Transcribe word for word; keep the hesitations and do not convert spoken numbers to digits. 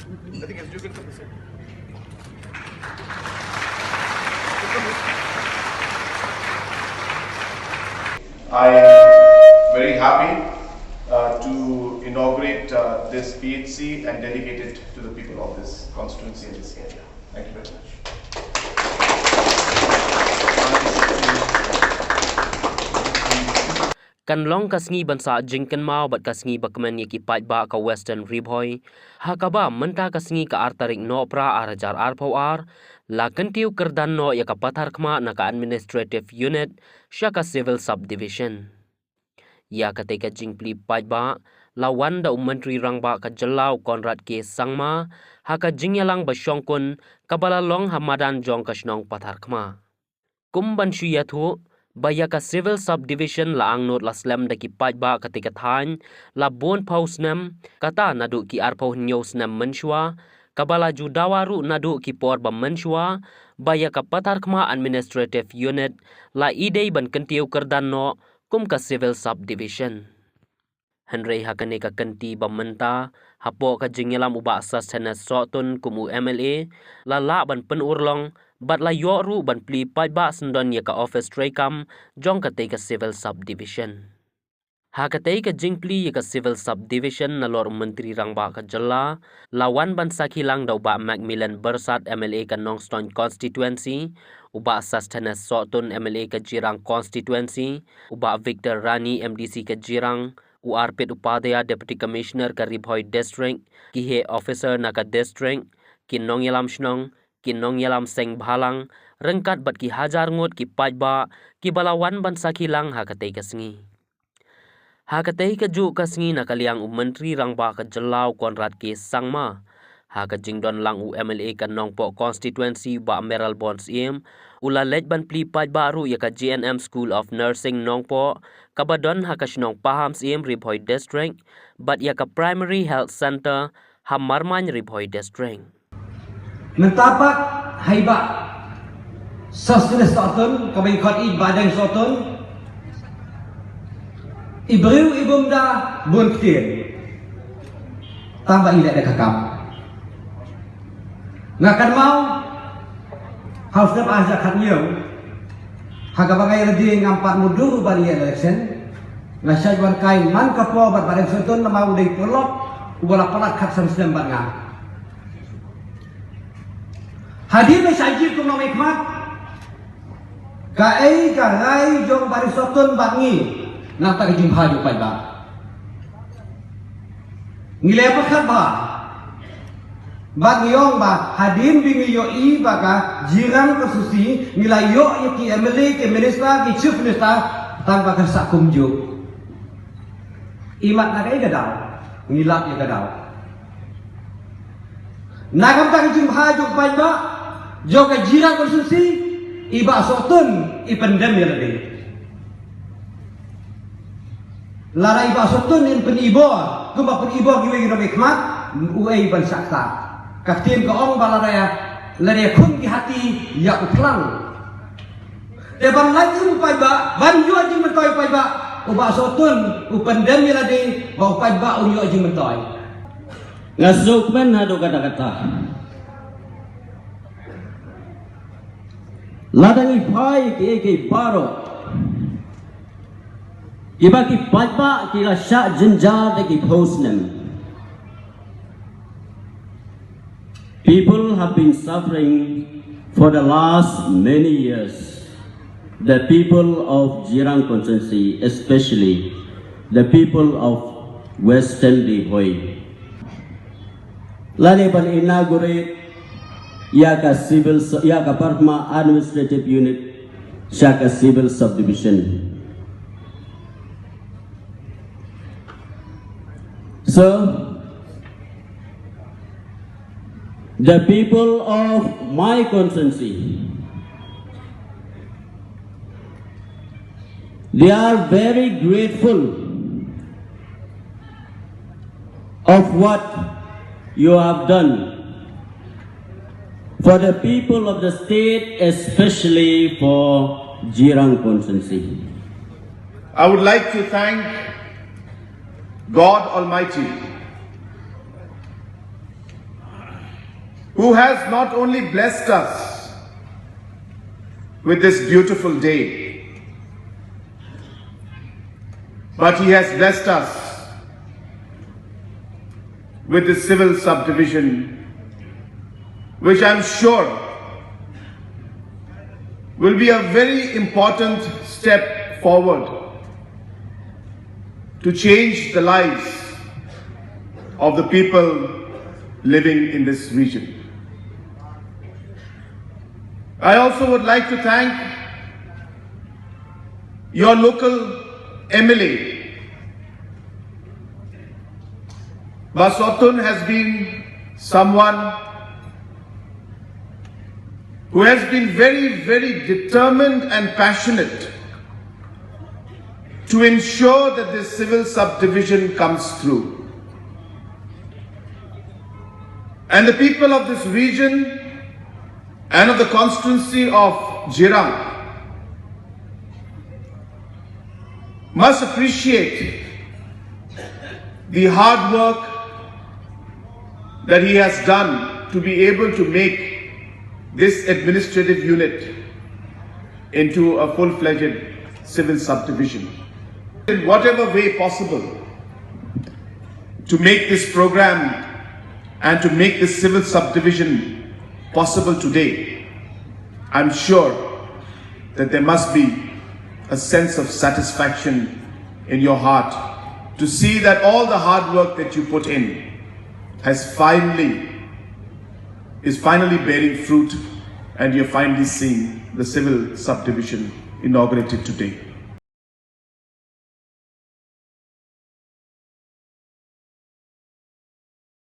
I am very happy uh, to inaugurate uh, this P H C and dedicate it to the people of this constituency and this area. Thank you very much. Kan long ka sngi ban sah jingkynmaw bad ka sngi ba kmen ïa ki paidbah ka Western Ri Bhoi, ha kaba mynta ka sngi ka ar tarik Nohprah ar hajar arphew ar, la kyntiew kyrdan noh ïa ka Patharkhmah na ka Administrative Unit sha ka Civil Subdivision. Ïa katei ka jingplie paidbah la wan da u Myntri Rangbah ka jylla u Conrad K Sangma ha ka jingïalang ba shongkun kaba la long ha madan jong ka shnong Patharkhmah. Kum ban shu ïathuh ba ïa ka Civil Subdivision la angnud la slem da ki paidbah katei ka thaiñ la bun phew snem, kata naduh ki arphew hynñiew snem mynshuwa, kaba la ju dawa ruh naduh ki por ba mynshuwa ba ïa ka Patharkhmah Administrative Unit la i dei ban kyntiew kyrdan noh kum ka Civil Subdivision. Hynrei ha kane ka kynti ba mynta, hapoh ka jingïalam u Bah Sosthenes Sohtun kum u M L A, la lah ban pynurlong bad la ïoh ruh ban plie paidbah syndon ïa ka office treikam jong katei ka Civil Subdivision. Ha katei ka jingplie ïa ka Civil Subdivision nalor u Myntri Rangbah ka jylla, la wan ban sakhi lang da u Bah Macmillan Byrsat M L A ka Nongstoiñ Constituency, u Bah Sosthenes Sohtun M L A ka Jirang Constituency, u Bah Victor Rani M D C ka Jirang, u Arpit Upadhyaya Deputy Commissioner ka Ri Bhoi District, ki heh officer na ka district, ki nongïalam shnong, ki nongïalam seng bhalang, ryngkat bad ki hajar ngut ki paidbah kiba la wan ban sakhi lang ha katei ka sngi. Ha katei ka juh ka sngi na ka liang u Myntri Rangbah ka jylla u Conrad K Sangma, ha ka jingdon lang u M L A ka Nongpoh Constituency u Bah Mayralborn Syiem, u la leit ban plie paidbah ruh ïa ka G N M School of Nursing Nongpoh, kaba don ha ka shnong Pahamsyiem, Ri Bhoi District, bad ïa ka Primary Health Centre ha Marmain, Ri Bhoi District. Mynta pat ha i Bah Sosthenes Sohtun, kaba ngi khot ïa i Bah Deng Sohtun, i briew i bym da bun ktien, tang ba i leh da ka kam. Nga kynmaw ha u snem ar hajar khathynñiew, ha kaba nga ïalade ngam pat mutdur ban ïa election, nga shait wan kai man ka por bad Bah Deng Sohtun namar u dei u paralok uba la palat khatsan snem bad nga. Hadien ba shah jied kum u nongmihkhmat, kaei ka rai jong Bah Deng Sohtun bad ngi na ka bynta ka jingbha jong u paidbah? Ngi la pyrkhat bha bad ngi ong ba hadien ba ngi ïohi ba ka Jirang Constituency ngi la ïoh ïa ki M L A, ki minister, ki chief minister, tang ba kan sah kumjuh. Imat na kaei ka daw? Ngi lap ïa ka daw. Na ka bynta ka jingbha jong u paidbah jong ka Jirang Constituency, i Bah Sohtun i pyndem ïalade. Lada i Bah Sohtun in pynibor kumba pynibor kiwei ki nongmihkhmat, uei ban shah ktah? Ka ktien ka ong ba lada ïa, lada ïakhun ki hati ïa u phlang. Te ban lait u paidbah, ban ïoh jingmyntoi u paidbah, u Bah Sohtun u pyndem ïalade ba u paidbah un ïoh jingmyntoi. Nga sngewkmen haduh katta katta. Lada ngi phai kiei kiei baroh kiba ki paidbah ki la shah jynjar da ki phew snem. People have been suffering for the last many years. The people of Jirang constituency, especially the people of Western Ri Bhoi. Lane ban inaugurate ïa ka civil, ïa ka Patharkhmah administrative unit sha ka civil subdivision. So, the people of my constituency, they are very grateful of what you have done for the people of the state, especially for Jirang constituency. I would like to thank God Almighty who has not only blessed us with this beautiful day, but he has blessed us with the civil subdivision, which I'm sure will be a very important step forward to change the lives of the people living in this region. I also would like to thank your local M L A. Bah Sotun has been someone who has been very, very determined and passionate to ensure that this civil subdivision comes through. And the people of this region and of the constituency of Jirang must appreciate the hard work that he has done to be able to make this administrative unit into a full-fledged civil subdivision. In whatever way possible, to make this program and to make this civil subdivision possible today, I'm sure that there must be a sense of satisfaction in your heart to see that all the hard work that you put in has finally is finally bearing fruit, and you're finally seeing the civil subdivision inaugurated today.